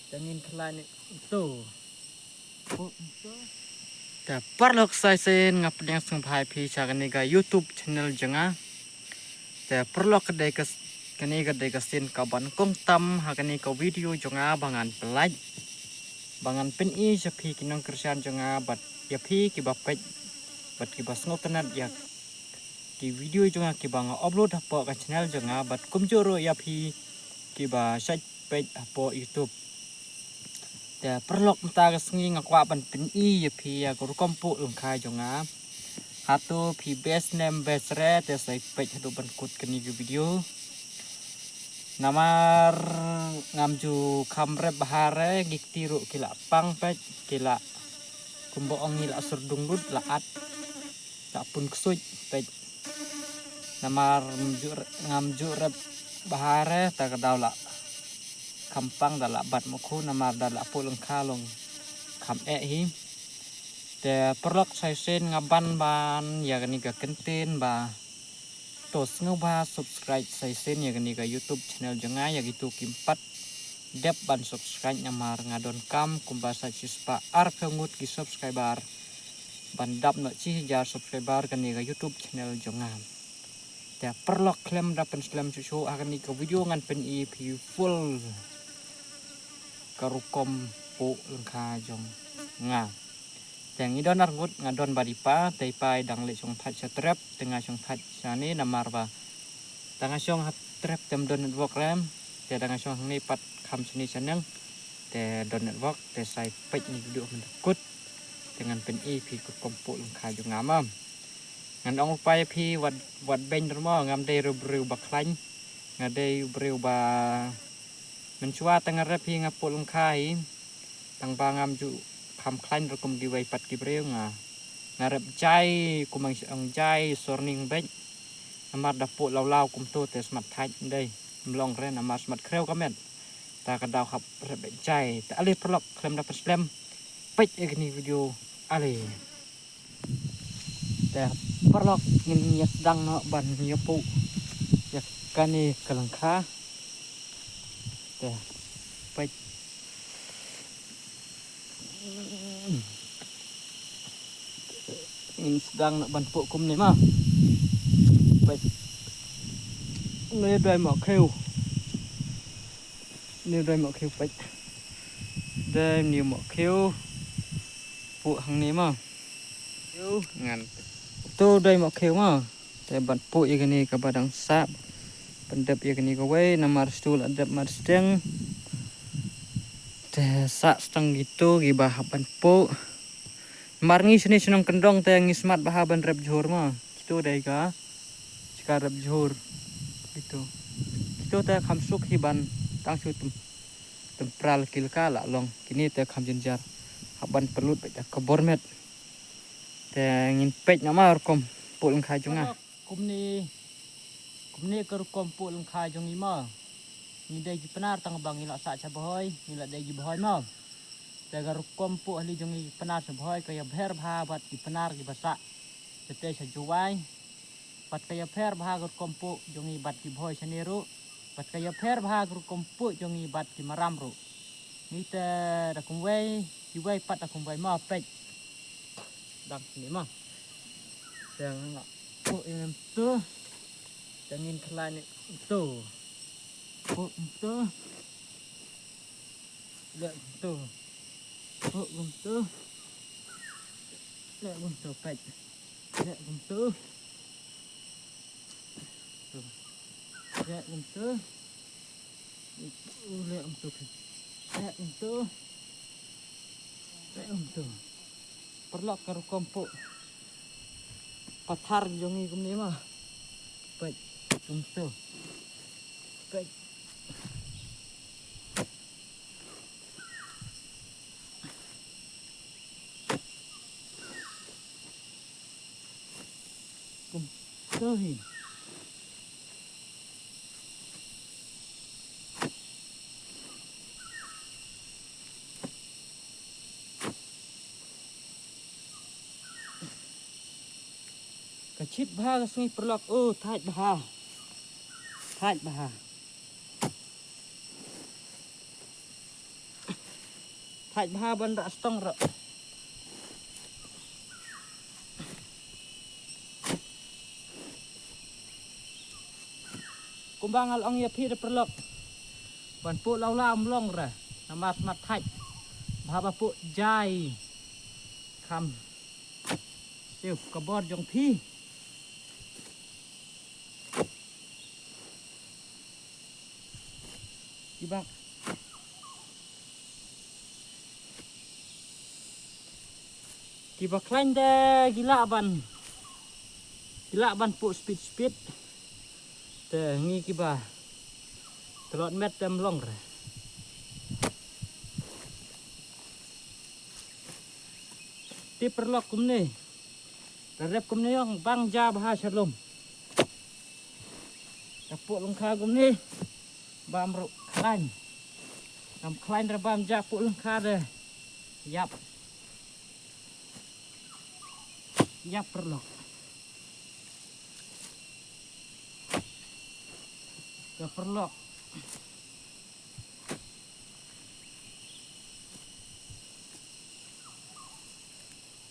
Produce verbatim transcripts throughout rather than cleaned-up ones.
Te ngin khlaiñ to. Te paralok, sa shisien nga pdiang sngewbha ïa phi sha kane ka YouTube channel jong nga. Te paralok, ka dei ka s-, kane ka dei ka sien kaban kongsan tam ha kane ka video jong nga ba ngan pynlait, ba ngan pyni sha phi ki nongkyrshan jong nga bad ïa phi kiba peit bad kiba sngewtynnat ïa ki video jong nga kiba nga upload hapoh ka channel jong nga bad kumjuh ruh ïa phi kiba shait peit hapoh YouTube. Te paralok, mynta ka sngi nga kwah ban pyni ïa phi ïa ka rukom puh lyngkha jong nga. Hato phi best ne em best re, te sa peit haduh ban kut kane ka video. Namar ngam ju kham rep bha re, ki kti ruh ki la pang peit, ki la kumba ong ngi la surdung lut, la at, la pun ksuid peit. Namar ngam ju re-, ngam ju rep bha re, ta ka daw la kham pang, da la bat mukhu, namar da la puh lyngkha long kham eh hi. Te paralok, sa shisien nga ban ban ïa kane ka kyntien ba to sngewbha subscribe sa shisien ïa kane ka YouTube channel jong nga, ïa kito kim pat dep ban subscribe, namar nga donkam kumba sa shispah arphew ngut ki subscriber ban dap noh shi hajar subscriber kane ka YouTube channel jong nga. Te paralok, khlem da pynslem shuh shuh ha kane ka video ngan pyni ïa phi full ka rukom puh lyngkha jong nga. Te ngi don arngut, nga don bad i pa, te i pa i dang leit shong thait sha trep, te nga shong thait shane namar ba tang nga shong ha trep te ym don network re, te tang nga shong hangne pat kham shane shaneng te don network, te sa peit ïa kane ka video haduh ban kut, te ngan pyni ïa phi ka rukom puh lyngkha jong nga ma. Ngan ong u pa ïa phi wat, wat beiñ re mo, ngam dei ruh briew ba khlaiñ, nga dei briew ba mynshuwa te nga rep hi nga puh lyngkha hi. Tang ba ngam ju kham khlaiñ ruh kum kiwei pat ki briew, nga, nga rep jai, kum ong jai sorning beit. Namar da puh law law kumto te smat thait, ym dei, ym long re, namar smat khrew ka met. Ta ka daw hap rep beit jai. Te ale paralok, khlem da pynslem, peit ïa kane ka video ale. Te paralok, ngin ïa sdang noh ban ïa puh ïa kane ka lyngkha. Te peit, ngin sdang noh ban puh kumne ma. Peit, ne dei mo khiew. Ne dei mo khiew, peit. Dei ne mo khiew. Puh hangne ma. Khiew ngan. To dei mo khiew ma. Te ban puh ïa kane kaba dang sah. Ban dep ïa kane kawei, namar shu la dep mar steng. Te sah stang kito kiba hap ban puh. Namar ngi shane shnong kyndong te ngi smat bha ban rep jhur ma. Kito dei ka, ka rep jhur. Kito. Kito te kham suk hi ban tang shu tymprad ki lyngkha la long. Kine te kham jynjar. Hap ban pynlut beit da ka bor met. Te ngin peit noh ma rukom puh lyngkha jong nga. Kumne, kumne ka rukom puh lyngkha jong ngi ma. Ngi dei ki Pnar tang ba ngi la sah sha Bhoi, ngi la dei ki Bhoi ma. Te ka rukom puh hali jong ngi ki Pnar sha Bhoi ka ïapher bha bad ki Pnar kiba sah shatei sha Jowai. Bad ka ïapher bha ka rukom puh jong ngi bad ki Bhoi shane ruh. Bad ka ïapher bha ka rukom puh jong ngi bad ki Maram ruh. Ngi te da kumwei, kiwei pat da kumwei ma, peit. Dang sini ma. Te nga puh ïa kane to. Te ngin khlaiñ ïa kane to. Puh ïa kane to. Leh kumto. Leh kumto. Leh kumto, peit. Leh kumto. Leh kumto. Leh kumto, peit. Leh kumto. Leh kumto. Paralok, ka rukom puh pathar jong ngi kumne ma. Peit kumto. Peit. Kumto hi. Ka chit bha ka sngi paralok, oh, thait bha. Thait bha. Bha ban rah stong rah. Kumba nga la ong ïa phi da paralok, ban puh lawla ym long re. Namar smat thait bha ba puh jai. Kham siew ka bor jong phi. Kiba, kiba khlaiñ de ki lah ban, ki lah ban puh speed speed. Te ngi kiba tlot met te ym long re. Te paralok kumne. Te rep kumne ong bam ja bha sha lum. Te puh lyngkha kumne bam ruh khlaiñ. Ngam khlaiñ re bam ja puh lyngkha re. Ïap. Ïap paralok. Ka paralok.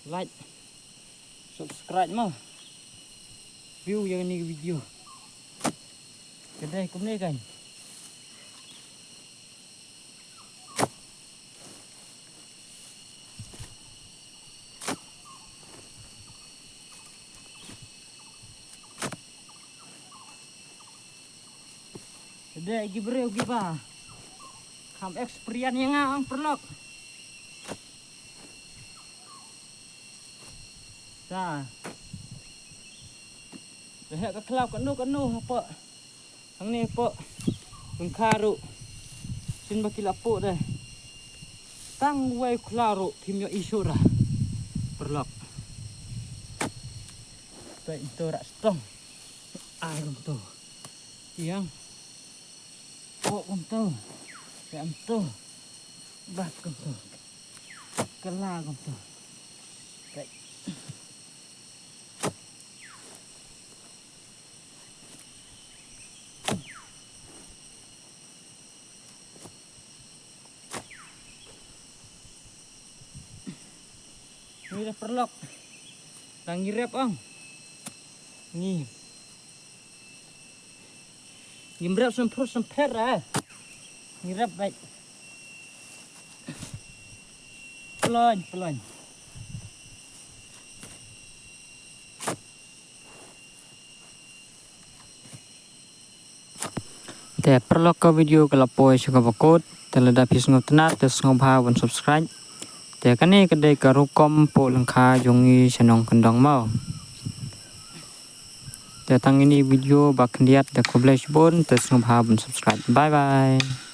Like, subscribe mo. View ïa kane ka video. Ka dei kumne kan. Dei ki briew kiba kham experience ïa nga ong paralok. Ta. Dei ka khlaw kano kano hapoh. Hangne poh lyngkha ruh. Sien ba ki la puh de. Tang wei khlaw ruh phim ïoh i shuh ra. Paralok. Peit to rah stong. Ai kumto. Ïang. Poh kumto. Ïang to. Bat kumto. Kylla kumto. Peit. Ngi da paralok. Tang ngi rep ong. Ngi. Ngim rep sempur semper ah. Ngi rep baik. Pelan, pelan. Te paralok ka video ka la poi sha kaba kut, te lada phi sngewtynnat te sngewbha ban subscribe. Te kane ka dei ka rukom puh lyngkha jong ngi sha nongkyndong mo. Te tang ine i video ba khyndiat te khublei shibun te sngewbha ban subscribe. Bye bye.